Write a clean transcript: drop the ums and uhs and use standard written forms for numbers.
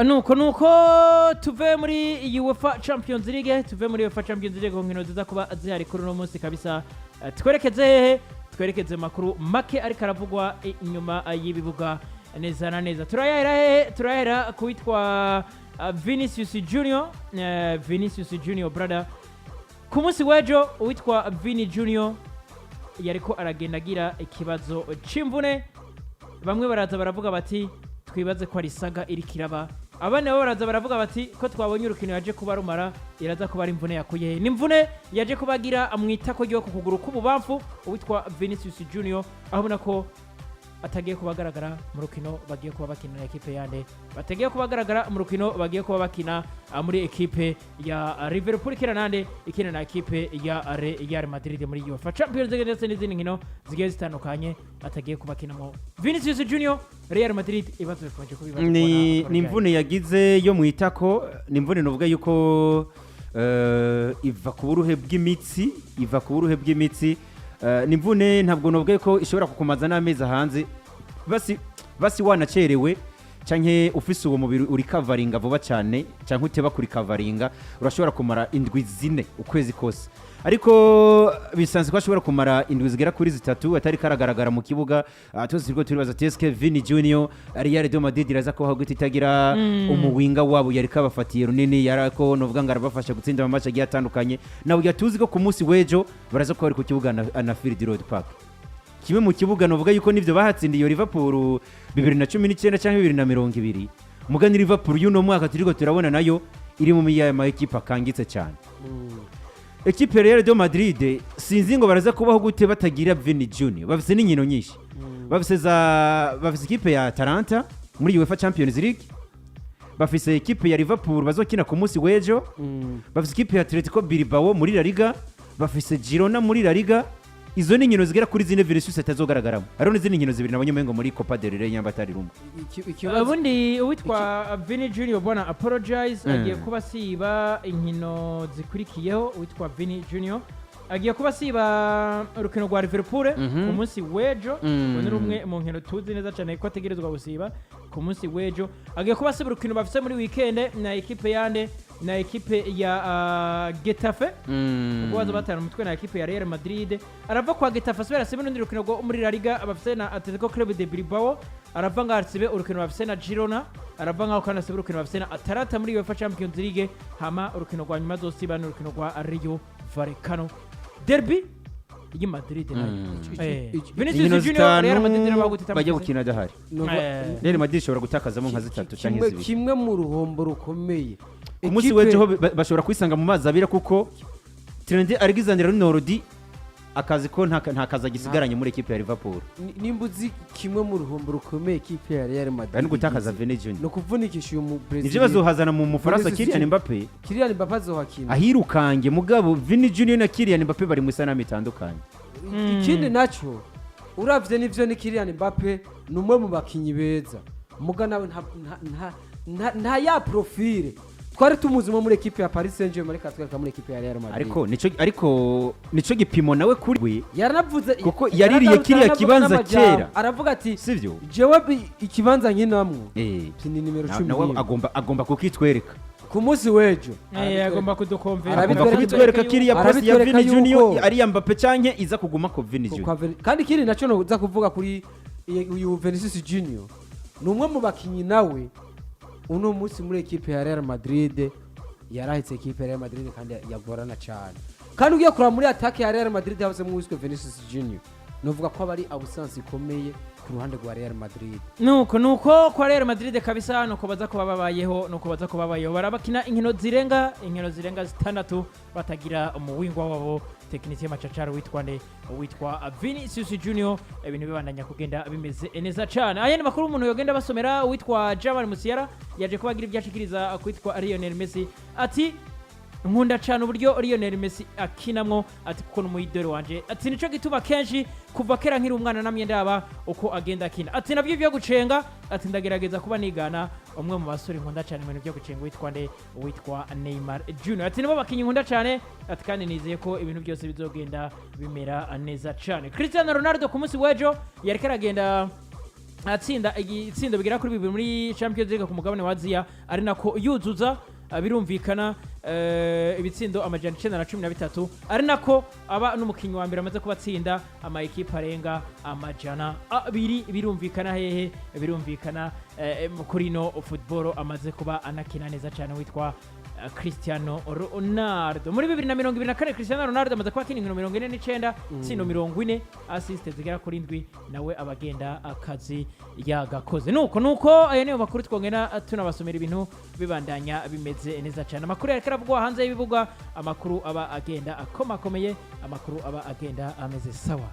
Nuko tuve muri UEFA Champions League, tuve muri UEFA Champions League ku nkino ziza kuba zihari kuri uno munsi kabisa. Twerekeze hehe? Twerekeze mu makuru make ariko aravugwa inyuma y'ibibuga neza na neza. Turayahera hehe? Turayahera kuwitwa Vinicius Junior, Vinicius Junior brother. Ku munsi w'ejo uwitwa Vini Junior yariko aragenda agira ikibazo c'imvune. Bamwe baraza baravuga bati twibaze ko ari saga iriko iraba, abandi nabo baraza baravuga bati ko twabonye urukino yaje kuba rumara, iraza kuba ari imvune yakuye he? Ni imvune yaje kuba agira mu itako ryo ku kuguru k'ububamfu uwitwa Vinicius Junior, aho ubona ko atagiye kuba agaragara mu rukino bagiye kuba bakina na ekipe yande, batagiye kuba agaragara mu rukino bagiye kuba bakina muri ekipe ya Liverpool ikina nande? Ikina na ekipe ya Real Madrid muri UEFA Champions League ndetse n'izindi nkino zigiye zitandukanye atagiye kuba akinamo Vinicius Junior. Real Madrid ibibazo bikomeje kuba ibibazo. Ni imvune yagize yo mu itako. Ni imvune nuvuga yuko iva ku buruhe bw'imitsi, iva ku buruhe bw'imitsi. Ni imvune ntabwo nuvuga ko ishobora kukumaza n'amezi hanze, basi basi wanacerewe canke ufise uwo mubiri urikavaringa vuba cyane canke uteba kurikavaringa, urashobora kumara indwi 4, ukwezi kose, ariko bisanzwe ko ashobora kumara indwi zigera kuri 3 atari karagaragara mu kibuga. Twese turiko turibaza ati eske Vini Junior, Real de Madrid iraza ko gute itagira umuwinga wabo yari kabafatiye runini, yarako novuga ngo arabafasha gutsinda ama match agiye atandukanye? Nabo tuzi ko ku munsi w'ejo baraza ko bari ku kibuga na Anfield Road Park, kimwe mu kibuga novuga yuko nivyo bahatsindiye iyo Liverpool 2019 cyangwa 2020. Mugani Liverpool y'uno mwaka turiko turabona nayo iri mu ya ma ekipe akangitse cyane. Ekipe Real de Madrid sinzi ngo baraza kubaho gute batagira Vini Junior. Bafise n'inkino nyinshi, bafise ekipe ya Atalanta muri UEFA Champions League, bafise ekipe ya Liverpool bazokina ku munsi w'ejo, bafise ekipe ya Atletico Bilbao muri La Liga, bafise Girona muri La Liga. Izo ni inkino zigera kuri 4 Vinicius atazogaragaramo. Hariho n'izindi nkino zibiri nabonye umengo muri Copa del Rey nyamba atari rumwe. Ikibazo Ubundi uwitwa Vini Junior bona apologize, agiye kuba asiba inkino zikurikiyeho. Uwitwa Vini Junior agiye kuba asiba urukino rwa Liverpool ku munsi w'ejo. Ubu ni rumwe mu nkino tuzi neza cyane ko ategerezwa gusiba ku munsi w'ejo. Agiye kuba asiba urukino bafise muri weekend na ekipe yande? Na ekipe ya Getafe, ubwo baza batana umutwe na ekipe ya Real Madrid. Arava kwa Getafe asubira asibe n'urundi rukino rwo muri La Liga bafise na Atletico Club de Bilbao. Arava ngaho asibe urukino bafise na Girona. Arava ngaho kandi asibe urukino bafise na Atalanta muri UEFA Champions League. Hama urukino rwa nyuma azosiba ni urukino rwa Rayo Vallecano, derby y'i Madrid nayo. Vinicius Inkino Junior, Real Madrid 5 irabagutita. bajya gukina adahari, Real Madrid ishobora gutakazamo nka zitatu canke kimwe zibiri. Kimwe mu ruhombo rukomeye Ku munsi w'ejo ho bashobora kwisanga mu mazi abira, kuko Trent Alexander-Arnold akazi ko nta kazi agisigaranye muri ekipe ya Liverpool. Nimba uzi kimwe mu ruhombo rukomeye ekipe ya Real Madrid Bari no gutakaza igize, Vini Junior. ni ukuvunikisha uyu mu Nivyo Brazil. bazohazana mu Mufaransa Vinicius Kylian Junior. Mbappe. Kylian Mbappe azohakina. Ahirukange mugabo Vini Junior na Kylian Mbappe bari mu isanamu itandukanye. Ikindi nacyo uravye nivyo ni Kylian Mbappe ni umwe mu bakinyi beza, muga nawe nta ya profile twari tumuzimo muri ekipe ya Paris Saint-Germain, ariko atwereka muri ekipe ya Real Madrid. Ariko nico gipimo nawe kuri we. Yaranavuze Kuko yaririye yaragarutse, kiriya aranavuga kibanza n'amajambo. kera. Aravuga ati Sivyo? jewe ikibanza nkinamwo ni nimero 11. Nawe agomba kukitwereka. Ku munsi w'ejo Agomba kudukomvera. Agomba Arabitwereka- kubitwereka kiriya post ya arabitwereka Vini Junior yuko ari iya Mbappe canke iza kuguma ko Vini kwa Junior. Kandi ikindi nacyo noza kuvuga kuri uyu Vinicius Junior, ni umwe mu bakinyi nawe uno munsi muri ekipe ya Real Madrid yarahetse ekipe ya Real Madrid kandi yagorana cyane. Kandi ugiye kureba muri attaque ya Real Madrid havuzemo uwiswe Vinicius Junior, novuga ko aba ari absence ikomeye ku ruhande rwa Real Madrid. Nuko kwa Real Madrid kabisa, nuko baza kuba babayeho, nuko baza kuba babayeho. Barabakina inkino zirenga zitandatu batagira umuwingwa wabo, technicien macacaro witwa nde? Witwa Vinicius Junior. Ibintu bibandanya kugenda bimeze neza cyane. Aya ni makuru umuntu yogenda basomera. Witwa Jamal Musiala yaje kubagira ibyo ashikiriza kwitwa Lionel Messi, ati nkunda cyane uburyo Lionel Messi akinamwo, ati kuko ni umuyidori wanje, ati nico gituma kenshi kuva kera nkiri umwana namye ndaba uko agenda akina, ati nabyo byo gucenga, ati ndagerageza kuba nigana umwe mu basore nkunda cyane mu bintu byo gucenga witwa nde? Witwa Neymar Junior. Ati nibo bakinyi nkunda cyane, ati kandi nizeye ko ibintu byose bizogenda bimera neza cyane. Cristiano Ronaldo ku munsi w'ejo yariko aragenda Atsinda igitsindo bigera kuri 2 muri Champions League ku mugabane wa Aziya, ari nako yuzuza birumvikana ibitsindo 913, ari nako aba n'umukinnyi wa mbere amaze kuba atsinda ama ekipe arenga 200. Birumvikana hehe? Birumvikana kuri no football amaze kuba anakina neza cyane witwa Cristiano Ronaldo. Muri 2024 Cristiano Ronaldo amaze kuba akina inkino 49, tsindo 40, assist zigera kuri 7. Nawe abagenda akazi yagakoze. Nuko ayo niyo makuru twongera tunabasomera, ibintu bibandanya bimeze neza cyane. Amakuru yariko aravugwa hanze y'ibibuga, amakuru aba agenda akomakomeye, amakuru aba agenda ameze sawa.